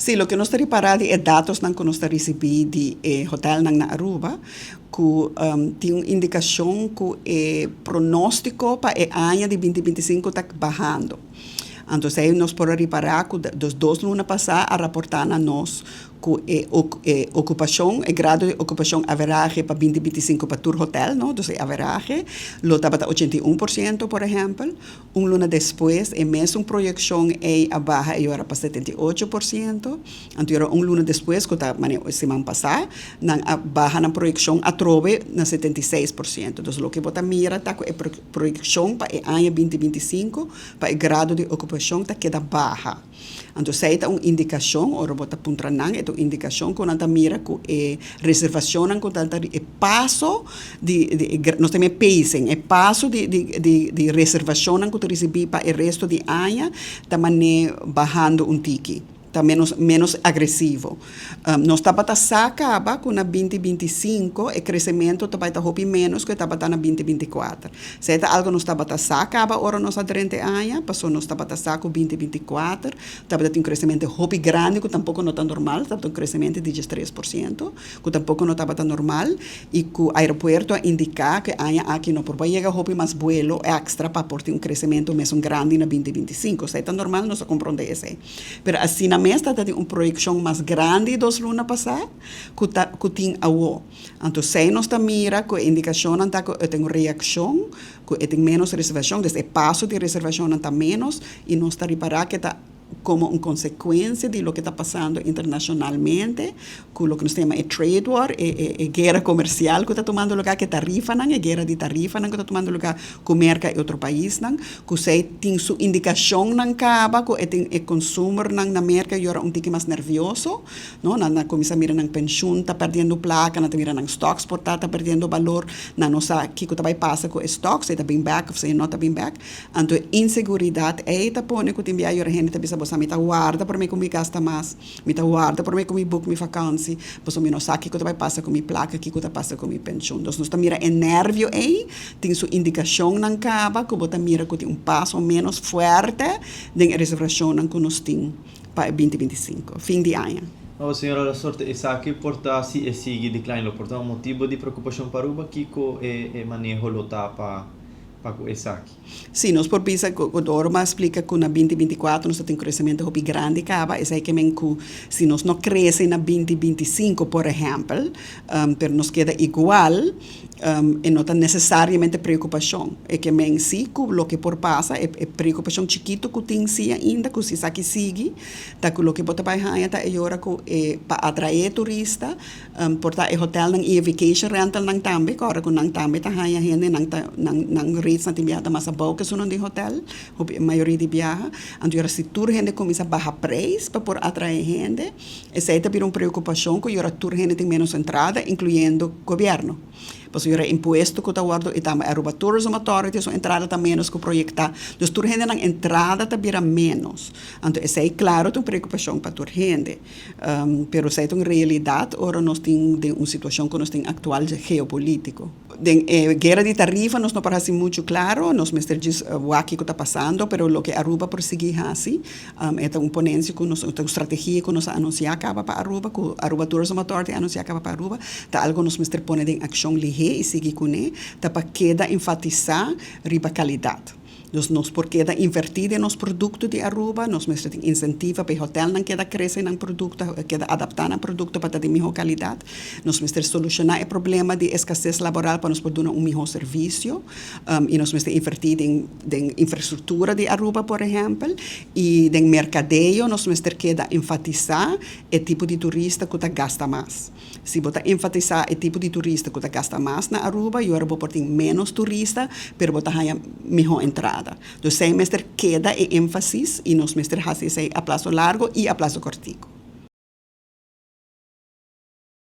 Sí, loke nos ta ripará di e datosnan ku nos ta risibí di e hotelnan na Aruba, ku tin un indikashon ku e pronóstiko pa e aña di binti 25 ta bahando. Anto esei nos por a ripará ku dos 2 luna pasá a raportá na nos ku e okupashon, e grado di okupashon averahe pa 2025 pa tur hotel, no? Dus e averahe lo tabata 81%, por ehèmpel. Un luna despues, e mesun proyekshon ei a baha e ora pa 78%. Anto un luna despues, ku ta siman pasá, nan a baha nan proyekshon atrobe na 76%. Dus loke bo ta mira ta ku e proyekshon pa e aña 2025, pa e grado di okupashon ta keda baha. Anto esei ta un indikashon, ora bo ta puntra nan, e ta un indikashon ku nan ta mira ku e reservashonnan ku nan ta e paso di, nos ta pacing, e paso di reservashonnan ku ta risibí pa e resto di aña ta manera bahando un tiki. Ta menos agresivo. Nos tabata sa kaba ku na 2025 e kresementu ta bai ta hopi menos ku e tabata na 2024. Esei ta algu nos tabata sa kaba ora nos a drenta e aña, pasobra nos tabata sa ku 2024 tabata tin un kresementu hopi grandi ku tampoko no ta normal, tabata un kresementu di 13%, ku tampoko no tabata normal i ku aeropuerto a indiká ku e aña aki no por bai yega hopi mas vuelo èkstra pa por tin un kresementu mesun grandi na 2025. Esei ta normal, nos a komprondé esei. Pero asina mes ta tin un proyekshon mas grandi 2 luna pasá ku ta ku tin awo. Anto esei nos ta mira ku e indikashonnan ta ku e tin un reakshon, ku e tin menos reservashon, dus e paso di reservashonnan ta menos i nos ta ripará ku ta komo un konsekuensia di loke ta pasando internashonalmente, ku loke nos ta yama e trade war, e guera komersial ku ta tumando lugá, ku e tarifanan, e guera di tarifanan ku ta tumando lugá ku Merka i otro paisnan, ku esei tin su indikashonnan kaba ku e tin e consumernan na Merka yora un tiki mas nervioso, no? Nan a kuminsá mira nan penshun ta perdiendo plaka, nan ta mira nan stocks por ta perdiendo balor, nan no sa kiko ta bai pasa ku e stocks, si e ta bin bèk òf si e no ta bin bèk. Anto e inseguridat ei ta pone ku tin bia yora hende ta bisa bo sa mi ta warda promé ku mi gasta mas, mi ta warda promé ku mi boek mi vakansi, pasobra mi no sa kiko ta bai pasa ku mi plaka, kiko ta pasa ku mi penshun. Dus nos ta mira e nervio ei tin su indikashonnan kaba ku bo ta mira ku tin un paso menos fuerte den e reservashonnan ku nos tin pa e 2025, fin di aña. Oh, señora La Sorte, esaki por ta si e sigui decline lo por ta un motibu di preokupashon pa Aruba, kiko e maneho lo ta pa ku esaki? Sí, nos por bisa ku dor mi a splika ku na 2024 nos tin kresementu hopi grandi kaba, esei ke men ku si nos no krese na 2025, por ehèmpel, pero nos keda igual, e no ta nesesariamente preokupashon. E ke men sí ku loke por pasa, e preokupashon chikitu ku tin sí ainda, ku si esaki sigui, ta ku loke bo ta bai haña ta e ora ku e pa atraé turista, por ta e hotelnan i e vacation rentalnan tambe, ku ora ku nan tambe ta haña hende, nan ta nan rates nan tin biaha ta mas abou ku esunnan di hotel, hopi mayoria di biaha. Anto ora si tur hende kuminsá baha preis pa por atraé hende, esei ta bira un preokupashon ku ora tur hende tin menos entrada, inkluyendo gobièrnu. Pasobra ora impuesto ku ta wòrdu i tambe Aruba Tourism Authority su entrada ta menos ku proyektá. Dus tur hende nan entrada ta bira menos. Anto esei klaro ta un preokupashon pa tur hende. Pero esei ta un realidat ora nos tin den un situashon ku nos tin aktual geopolítiko. Den e guera di tarifa nos no por hasi muchu klaro, nos mester djis wak kiko ta pasando, pero loke Aruba por sigui hasi, e ta un ponensia ku nos, ta un strategia ku nos a anunsiá kaba pa Aruba, ku Aruba Tourism Authority a anunsiá kaba pa Aruba, ta algu nos mester pone den akshon lihé i sigui kuné, ta pa keda enfatisá riba kalidat. Dus nos por keda invertí den nos produkto di Aruba, nos mester tin insentiva pa e hotelnan keda krese nan produkto, keda adaptá nan produkto pa ta di mihó kalidat. Nos mester solushoná e problema di eskases laboral pa nos por duna un mihó servisio i nos mester invertí den infrastruktura di Aruba, por ehèmpel, i den merkadeo nos mester keda enfatisá e tipo di turista ku ta gasta mas. Si bo ta enfatisá e tipo di turista ku ta gasta mas na Aruba, i ora bo por tin ménos turista, pero bo ta haña mihó entrada. Dus esei mester keda e énfasis i nos mester hasi esei a plaso largu i a plaso kòrtiku.